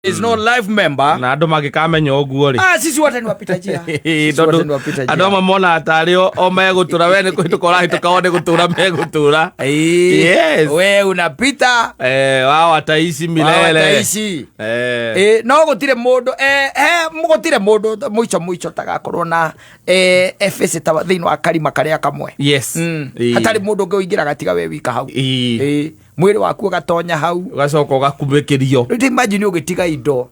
Is no life member. Na andå mangĩkamenya ũguo rĩ. Ah, sisi wote ni wapita njia. Sisi tondå wote ni wapita njia. andå amwe monaga tarä o megå tå ra we nä kå hä tå ka å rahä tå ka o nä gå tå ra megå tå ra. Yes. We unapita. Eh, wao wataishi milele. Wataishi. Eh. No gũtirĩ mũndũ gũtirĩ mũndũ mũico mũico tagakorwo na efesi ta thĩinĩ wa karima karĩa kamwe. Yes. Hatarĩ mũndũ ũngĩ ũingĩraga tiga we wika hau. Mwĩrĩ waku ũgatonya hau. Ũgacoka ũgakumĩkĩrio. Rĩu ta imagine ũgĩtiga indo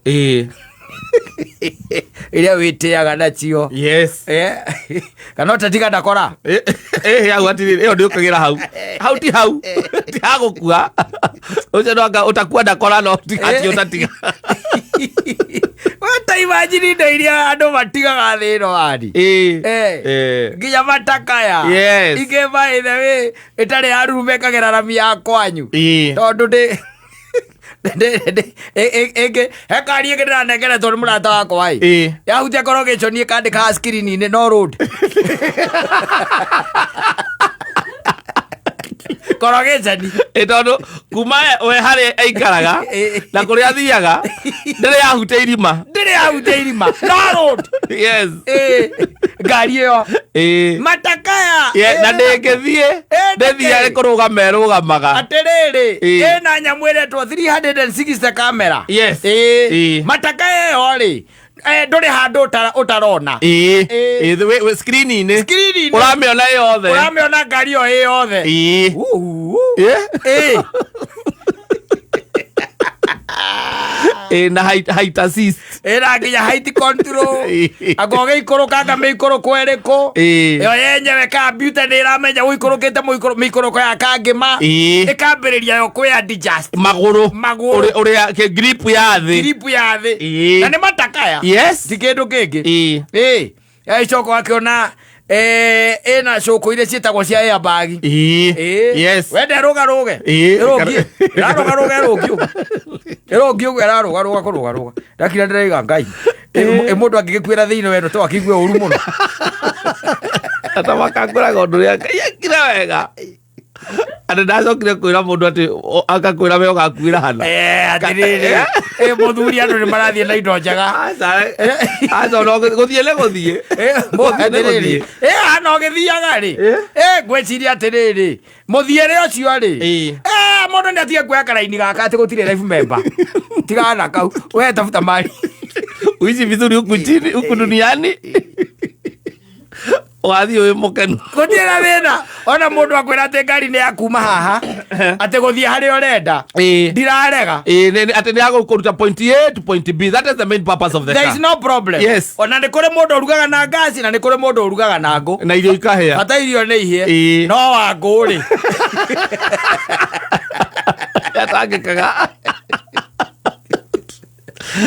iria wĩtĩaga nacio. Kana ũtatiga ndakora. Hau atirĩ ĩyo ndĩũkagĩra hau hau ti hau ti hagũkua ũcio no anga ũtakua ndakora no ti ũtatiga. Ta imagine indo iria andũ matigaga thĩ ĩno wani. Nginya matakaya. Ingĩ by the way ĩtarĩ ya rume ĩkagera rami ya kwanyu. Tondũ ndĩ ĩngĩ he kari ĩngĩ ndĩranengeretwo nĩ mũrata wakwa ĩ. Yahutia korogĩco niĩ kandĩkaga screen-inĩ no road. Korogĩcani. Tondũ kuma we harĩa aikaraga na kũrĩa athiaga ndĩrĩ yahutia irima. Ndĩrĩ yahutia irima. No road. Ngari ĩyo. Matakaya. Na ndĩngĩthiĩ ndĩthiaga kũrũgama ĩrũgamaga. Atĩrĩrĩ, ĩna nyamũ ĩretwo 360 camera. Matakaya ĩyo rĩ, ndũrĩ handũ ũtarona. Screen-inĩ. Screen-inĩ. Ũramĩona yothe. Ũramĩona ngari ĩyo ĩ yothe. Uhu. Na height assist. Ĩna nginya height control. Anga ũgĩikũrũkanga mĩikũrũko ĩrĩkũ. Ĩyo yenyewe computer nĩ ĩramenya ũikũrũkĩte mĩikũrũko ya kangĩma. Ĩkambĩrĩria yo kwĩ adjust. Magũrũ. Magũrũ. Ũrĩa grip ya thĩ. Grip ya thĩ. Na nĩ matakaya. Yes. Ti kĩndũ kĩngĩ. Ĩcoka ũgakĩona ĩna cũkũ iria ciĩtagwo cia airbag. Yes. Wenda ĩrũgarũge. Ĩrũngie. Ĩrarũgarũga ĩrũngie ũguo. Ĩrũngie ũguo ĩrarũgarũga kũrũgarũga. Ndakira ndĩraiga Ngai. Ĩ mũndũ angĩgĩkuĩra thĩinĩ weno to akĩigue ũru mũno. Ata makangũraga ũndũ ũrĩa Ngai ekire wega. Andũ ndacokire kwĩra mũndũ atĩ akakwĩra we ũgakuĩra hana. Atĩrĩrĩ. Mũthuri andũ nĩ marathiĩ na indo njega. Aca, aca, no gũthiĩ nĩ gũthiĩ. Gũthiĩ nĩ Atĩrĩrĩ. gũthiĩ. Hana ũgĩthiaga rĩ. Ngwĩciria atĩrĩrĩ. Mũthiĩre ũcio rĩ. Mũndũ nĩ atige kuoya karaini gaka atĩ gũtirĩ life member. Tigana na kau. We tafuta mali. Uishi vizuri huku chini, huku duniani. Wathiĩ wĩ mũkenu. Gũtirĩ na thĩna. Ona mũndũ akwĩra atĩ ngari nĩ ya kuma haha, atĩ gũthiĩ harĩa ũrenda. Ndirarega. Atĩ nĩ ya gũkũruta point A to point B. That is the main purpose of the There car. is no problem. Yes. Ona nĩ kũrĩ mũndũ ũrugaga na ngasi na nĩ kũrĩ mũndũ ũrugaga na ngũ. Na irio ikahĩa. Bata irio nĩ ihĩe. No wa ngũ rĩ. Atangĩkaga.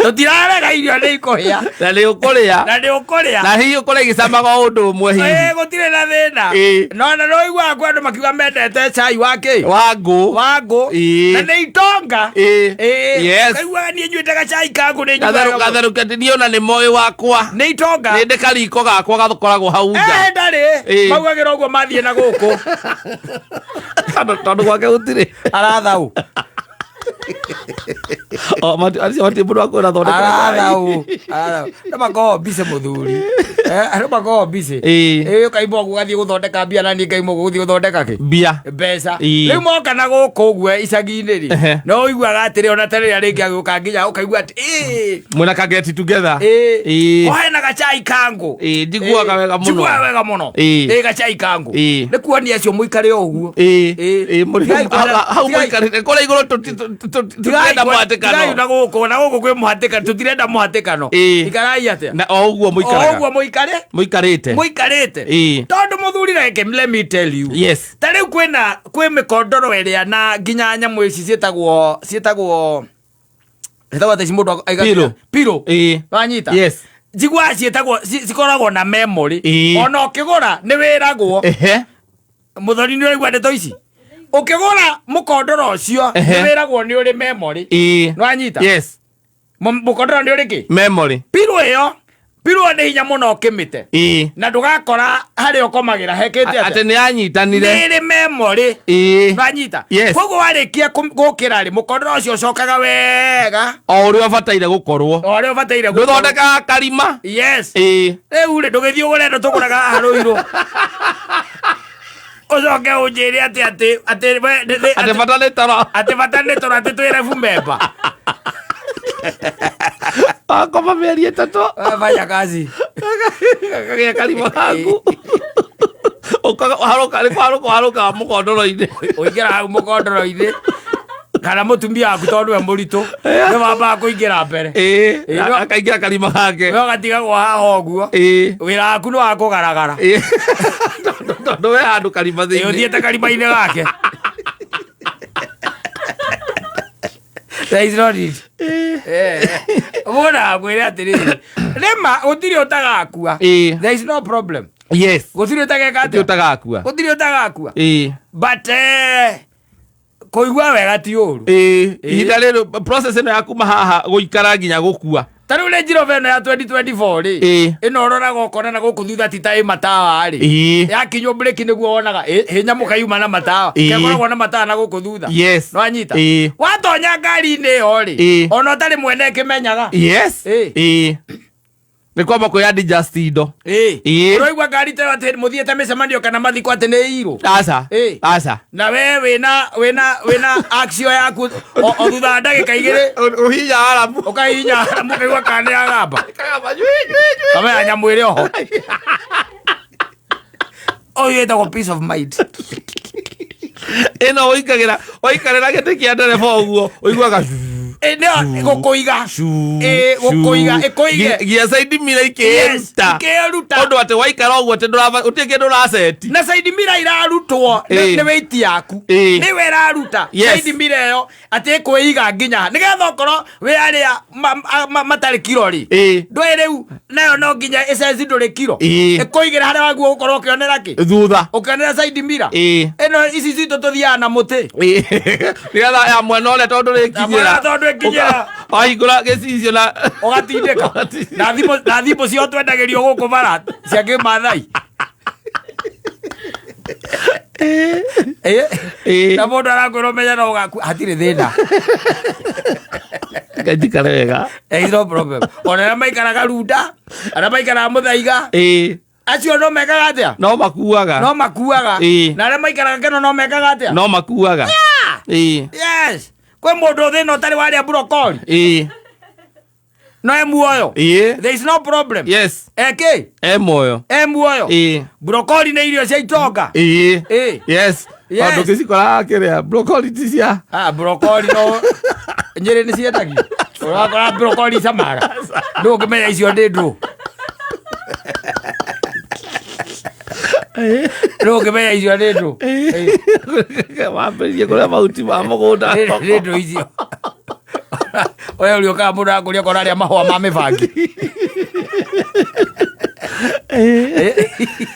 Tũtirarega irio nĩ ikũhĩa. Na nĩ ũkũrĩa. Na nĩ ũkũrĩa. Na hihi ũkũrĩa igĩcamaga o ũndũ ũmwe hihi. Gũtirĩ na thĩna. No na no ũiguaga kwĩ andũ makiuga mendete cai wa kĩ? Wa ngũ. Wa ngũ. Na nĩ itonga. Yes. Kaiguaga niĩ nyuĩte gacai ka ngũ nĩ nyuaga mũno. Gatherũke niĩ ona nĩ moĩ wakwa. Nĩ itonga. Nĩ ndĩ kariko gakwa gakoragwo hau nja. Ndarĩ. Maugagĩra ũguo mathiĩ na gũkũ. Tondũ gwake gũtirĩ. Arathaũ. O, acio matirĩ mũndũ wa kwĩra thondeka. Arathaũ. Arathaũ. Andũ makoragwo busy mũthuri. Andũ makoragwo busy. Ũkaimba ũguo ũgathiĩ gũthondeka mbia na niĩ ngaima ũguo gũthiĩ gũthondeka kĩ? Mbia. Mbeca. Rĩu moka na gũkũ ũguo icagi-inĩ rĩ, no ũiguaga atĩrĩ ona ta rĩrĩa rĩngĩ agĩũka nginya ũkaigua atĩ, Mwĩna ka get together. Ohe na gacai ka ngũ. Njiguaga wega mũno. Njiguaga wega mũno. Gacai ka ngũ. Nĩ kuonia acio mũikare o ũguo. Mũrĩ hau mũikarĩte. Kũrĩa igũrũ tũtirenda mũhatĩkano. Tigai na gũkũ, na gũkũ kwĩ mũhatĩkano, tũtirenda mũhatĩkano. Ikarai atĩa? Na o ũguo mũikaraga. O ũguo mũikare? Mũikarĩte. Mũikarĩte. Tondũ mũthuri reke, let me tell you. Yes. Ta rĩu kwĩ mĩkondoro ĩrĩa na nginya nyamũ ici ciĩtagwo ciĩtagwo atĩ ici mũndũ aigaga Pillow. Pillow. Wanyita? Yes. Njiguaga ciĩtagwo, cikoragwo na memory. Ona ũkĩgũra nĩ wĩragwo. Mũthoni nĩ ũraigua ndeto ici? Ũkĩgũra mũkondoro ũcio, nĩ wĩragwo nĩ ũrĩ memory. Nĩ wanyita? Yes. Mũkondoro nĩ ũrĩ kĩ? Memory. Pillow ĩyo Pirwo nĩ hinya mũno ũkĩmĩte. Ĩĩ. Na ndũgakora harĩa ũkomagĩra hekĩte Atĩ atĩa. nĩ yanyitanire. Nĩ ĩrĩ memory. Ĩĩ. Wanyita. Yes. Koguo warĩkia gũkĩra rĩ, mũkondoro ũcio ũcokaga wega. O ũrĩa ũbataire gũkorwo. O ũrĩa ũbataire gũkorwo. Ndũthondekaga karima. Yes. Ĩĩ. Rĩu rĩ, ndũgĩthiĩ ũgũre ĩno tũgũraga haha Rũirũ. Ũcoke ũnjĩre atĩ atĩ atĩ we- nĩ- nĩ- Atĩ bata nĩ toro. atĩ bata nĩ toro atĩ twĩre bumemba. Wakoma mĩeri 3. Fanya kazi. Kagĩa karima gaku. Ũkaharũka nĩ kũharũka ũharũkaga mũkondoro-inĩ. Ũingĩra hau mũkondoro-inĩ kana mũtumia waku tondũ we mũritũ nĩ wambaga kũingĩra mbere. Ĩĩ. Ĩĩ, no- Akaingĩra karima gake. We ũgatigagwo haha ũguo. Ĩĩ. Wĩra waku nĩ wa kũgaragara. Ĩĩ. Tondũ we handũ karima Ĩĩ, thĩinĩ. ũthiĩte karima-inĩ gake. There is no need. Mũndũ akwĩre atĩrĩrĩ, rĩma gũtirĩ ũtagakua. Ĩĩ. There is no problem. Yes. Gũtirĩ ũtageka Gũtirĩ atĩa? ũtagakua. Gũtirĩ ũtagakua. Ĩĩ. But kũigua wega ti ũru. Ĩĩ. Ihinda rĩrĩ process ĩno ya kuma haha gũikara nginya gũkua. Ta rĩu Range Rover ĩno ya 2024 rĩ, Ĩĩ. ĩno ũroraga ũkona na gũkũ thutha ti ta ĩ matawa rĩ. Ĩĩ. Yakinywo breki nĩguo wonaga ĩ nyamũ kayuma na matawa. Ĩĩ. Kekoragwo na matawa na gũkũ thutha. Yes. Nĩwanyita? Ĩĩ. Watonya ngari-inĩ ĩyo rĩ, Ĩĩ. ona ũtarĩ mwene ĩkĩmenyaga. Yes. Ĩĩ. Ĩĩ. Nĩ kwamba kwĩ adjust indo. Ĩĩ. Ĩĩ. Ũraigua ngari ta ĩyo atĩ mũthiĩte mĩcemanio kana mathiko atĩ nĩ irũ. Aca. Ĩĩ. Aca. Na we wĩna wĩna wĩna action yaku o thutha wa ndagĩka 2 Ũhinya arabu. ũkahihinya aramu ũkaigua kana nĩ agamba. Kagamba nyui nyui nyui. Kamenya nyamũ ĩrĩ oho. Ũyũ wĩtagwo peace of mind. Ĩno ũikagĩra waikarĩra gĩtĩ kĩa ndereba ũguo ũiguaga Ĩ, nĩyo gũkũiga. Ĩ, gũkũiga ĩkũige. nginya side mirror Yes, ikĩĩruta. ikĩĩruta. Ũndũ atĩ waikara ũguo atĩ gũtirĩ kĩndũ ũraceti. Na side mirror irarutwo Ĩ. nĩ weight yaku. Ĩ. Nĩwe ĩraruta. Yes. Side mirror ĩyo atĩ ĩkwĩiga nginya nĩgetha okorwo wĩ arĩa matarĩ kiro rĩ. Ĩ. Ndũĩ rĩu nayo no nginya ĩcenji ndũrĩ kiro. Ĩ. Ĩkũigĩra harĩa waguo gũkorwo ũkĩonera kĩ. Thutha. Ũkĩonera side mirror. Ĩ. Ĩno ici citũ tũthiaga na mũtĩ. Ĩ. Nĩgetha ya mwena ũrĩa tondũ Ya mwena rĩkinyĩra. tondũ ĩkinyĩra. Wahingũra gĩcicio na Ũgatindĩka. Na thimũ na thimũ cio twendagĩrio gũkũ bara cia kĩmathai. Ĩ. Ĩ. Na mũndũ arakwĩra ũmenye no ũgakua hatirĩ thĩna. Ngai njikare wega. There is no problem. Ona arĩa maikaraga Runda, arĩa maikaraga Mũthaiga, Ĩ. acio no mekaga atĩa? No makuaga. No makuaga. Ĩ. Na arĩa maikaraga Keno no mekaga atĩa? No makuaga. Ĩ. Yes. Kwĩ mũndũ thĩna ũtarĩ warĩa brokoli. Ĩ. No e muoyo. Ĩ. There is no problem. Yes. Eke, E muoyo. e muoyo. Ĩ. Brokoli nĩ irio cia itonga. Ĩ. Ĩ. Yes. Yes. Tondũ ngĩcikoraga kĩrĩa brokoli ti cia. Ah, brokoli no Nyĩrĩ nĩ ciendagio. Ũrakora brokoli camaga. Ndũngĩmenya icio nĩ ndũ. Ndũngĩmenya icio nĩ ndũ. Wambĩrĩrie kũrĩa mahuti ma mũgũnda. Nĩ ndũ icio. Ũrĩa ũrĩũkaga mũndũ akũria ũkona arĩa mahũa ma mĩbangi.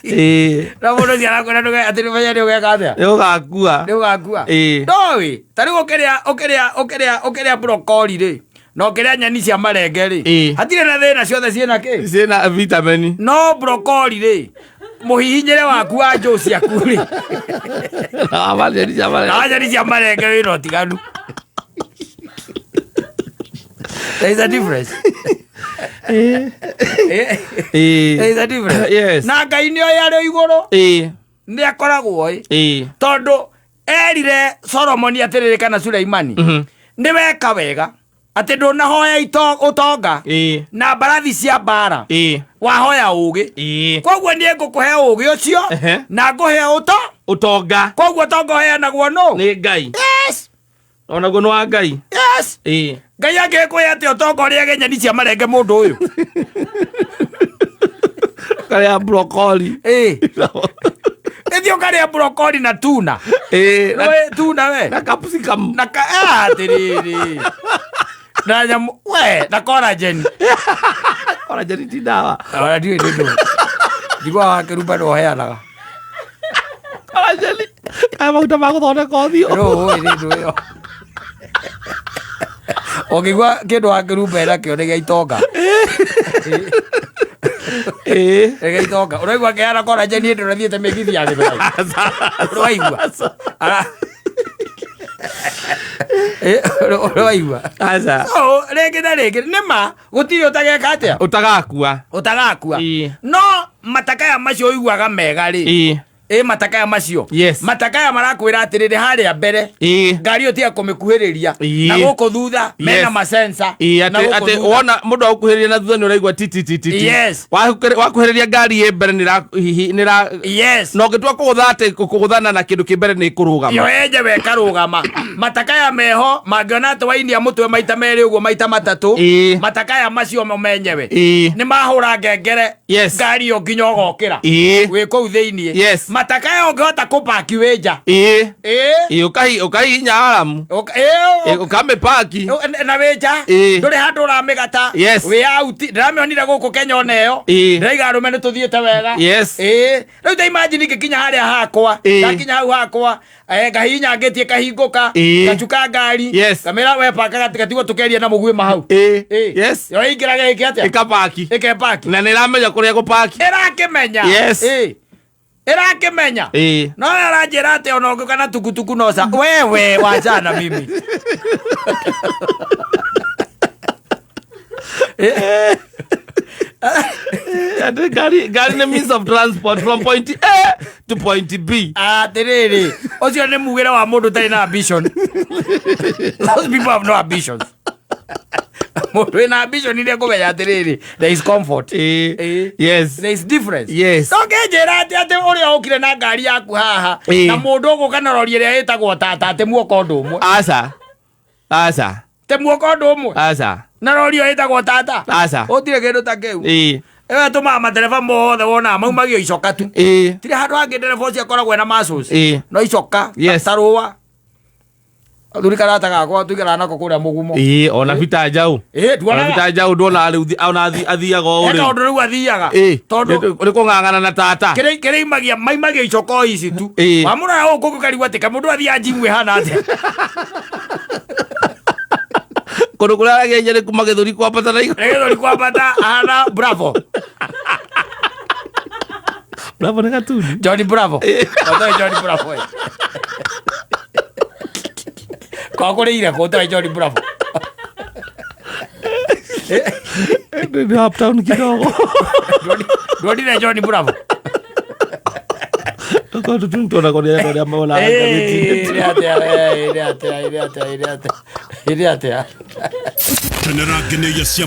Ĩ. Na mũndũ ũcio arakwĩra atĩ nĩũmenye nĩ ũgeka atĩa. Nĩ ũgakua. Nĩ ũgakua. Ĩ. Ndoĩ, ta rĩu ũkĩrĩa ũkĩrĩa ũkĩrĩa ũkĩrĩa brokoli rĩ, na ũkĩrĩa nyeni cia marenge rĩ, Ĩ. hatirĩ na thĩna ciothe ciĩna kĩ? Ciĩna vitamini. No brokoli rĩ, mũhihinyĩre waku wa njũũ ciaku rĩ, Na wa nyeni cia na marenge. wa nyeni cia marenge wĩna ũtiganu. There is a difference. Ĩ. There is a difference. Yes. Na Ngai nĩ oĩ arĩ igũrũ, Ĩ. nĩ akoragwo ĩ. Ĩ. Tondũ erire Solomoni atĩrĩrĩ kana Suleimani, nĩ weka wega atĩ ndũnahoya ũtonga Ĩ. na mbarathi cia mbara, Ĩ. wahoya ũgĩ. Ĩ. Koguo niĩ ngũkũhe ũgĩ ũcio Ehe. na ngũhe ũto. Ũtonga. Koguo ũtonga ũheanagwo nũ? Nĩ Ngai. Yes. Onaguo nĩ wa Ngai. Yes. Ĩ. Ngai angĩkwĩra atĩ ũtonga ũrĩage nyeni cia marenge mũndũ ũyũ. Karĩa brokoli. Ĩ. Ĩthiĩ ũkarĩa brokoli na tuna. Ĩ. Nĩũĩ tuna we? Na capsicum. Na ka atĩrĩrĩ. Na nyamũ we na collagen. Collagen ti ndawa. Ona ndiũĩ nĩ ndũ. Njiguaga wa kĩrumba nĩ ũheanaga. Collagen. Kaya maguta ma gũthondeka ũthiũ. Rĩu ũĩ nĩ ndũ ĩyo. Ũngĩigua kĩndũ wa kĩrumba enakĩo nĩ gĩa itonga. Reke itonga ũraigua ngĩhana kora njeni ndĩ ũrathiĩte mĩgithi ya gĩthũrai ũraigua. Ũraigua. Aca. So rĩngĩ na rĩngĩ nĩ ma gũtirĩ ũtageka atĩa. Ũtagakua. Ũtagakua. Ĩĩ. No matakaya macio ũiguaga mega rĩ. Ĩĩ. Ĩ matakaya macio. Yes. Matakaya marakwĩra atĩrĩrĩ harĩa mbere. Ĩĩ. Ngari ĩyo tiga kũmĩkuhĩrĩria. Ĩĩ. Na gũkũ thutha mena Yes. masensa. Ĩĩ, Na atĩ gũkũ atĩ thutha. wona mũndũ agũkuhĩrĩria na thutha nĩ ũraigua ti ti ti ti ti. Yes. Wakuhĩrĩria ngari ĩ mbere nĩ ĩra hihi nĩ ĩra Yes. na ũngĩtua kũgũtha atĩ kũgũthana na kĩndũ kĩ mbere nĩ ĩkũrũgama. Yo yenyewe ĩkarũgama. Matakaya meho mangĩona atĩ wainia mũtwe maita merĩ ũguo maita matatũ. Ĩĩ. Matakaya macio mo menyewe. Ĩĩ. Nĩ mahũra ngengere. Yes. Ngari ĩyo nginya ũgokĩra. Ĩĩ. Wĩ kũu thĩiniĩ. Yes. Matakaya ũngĩhota kũpaki wĩ nja. Ĩĩ. Ĩĩ. Ĩĩ, ũkahihinya aramu. Ĩĩ. Ĩĩ, ũkamĩpaki. Na wĩ nja. Ĩĩ. Ndũrĩ handũ ũramĩgata. Yes. Wĩ out. Ndĩramĩonire gũkũ Kenya ona ĩyo. Ĩĩ. Ndĩraiga arũme nĩ tũthiĩte wega. Yes. Ĩĩ. Rĩu ta imagine ngĩkinya harĩa hakwa. Ĩĩ. Ndakinya hau hakwa. Ngahihinya ngĩtie kahingũka. Ĩĩ. Ngacuka ngari. Yes. Ngamĩra we paka gatigwo tũkeria na mũguĩ mahau. Ĩĩ. Ĩĩ. Yes. Yo ĩingĩraga ĩke atĩa? Ĩkapaki. Ĩkepaki. Na nĩ ĩramenya kũrĩa gũpaki. Ĩrakĩmenya. Yes. Ĩĩ. Ĩrakĩmenya. Ĩĩ. No we aranjĩra atĩ ona ũngĩũka na tukutuku no ca wewe wachana mimi. Atĩ ngari nĩ means of transport from point A to point B. Atĩrĩrĩ, ũcio nĩ mugĩre wa mũndũ ũtarĩ na ambition. Those people have no ambitions. Mũndũ wĩna ambition nĩ ekũmenya atĩrĩrĩ, there is comfort. Ĩĩ. Ĩĩ. Yes. There is difference. Yes. No ngĩnjĩra atĩ ũrĩa ũkire na ngari yaku haha Ĩĩ. na mũndũ ũgũka na rori ĩrĩa ĩtagwo tata atĩ muoka ũndũ ũmwe. Aca. Aca. Atĩ muoka ũndũ ũmwe. Aca. Na rori ĩyo ĩtagwo tata. Aca. Gũtirĩ kĩndũ ta kĩu. Ĩĩ. Ĩyo ĩtũmaga matereba mothe wonaga maumagio icoka tu. Ĩĩ. Tirĩ handũ hangĩ ndereba ũcio akoragwo ena muscles. Ĩĩ. No icoka Yes. ta rũa. Athuri karata gakwa tuikaraga nako kũrĩa mũgumo. Ĩĩ, ona Peter Njau. Ĩĩ, Ona nduonaga. Peter Njau nduonaga rĩu ona athiaga o Eka rĩu. ũndũ rĩu athiaga. Ĩĩ. Tondũ Nĩ kũng'ang'ana na tata. kĩrĩa imagia maimagia icoka o ici tu. Ĩĩ. Wamũrora gũkũ ũkarigwo atĩ kamũndũ athiaga njimu ĩhana atĩa. Kũndũ kũrĩa arageria nĩ kuma gĩthũri kwambata na igũrũ. Nĩ gĩthũri kwambata ahana Bravo. Bravo nĩ gatuni. Johnny Bravo. Ũtoĩ Johnny Bravo. Kwa kũrĩire kũ ũtoĩ Johnny Bravo. Nĩ uptown kidogo. Nduonire Johnny Bravo. Tondũ tu tuonagwo nĩ andũ arĩa monaga ngathĩti. Ĩrĩ atĩa, ĩrĩ atĩa, ĩrĩ atĩa, ĩrĩ atĩa, ĩrĩ atĩa. Kenera ngeneia cia.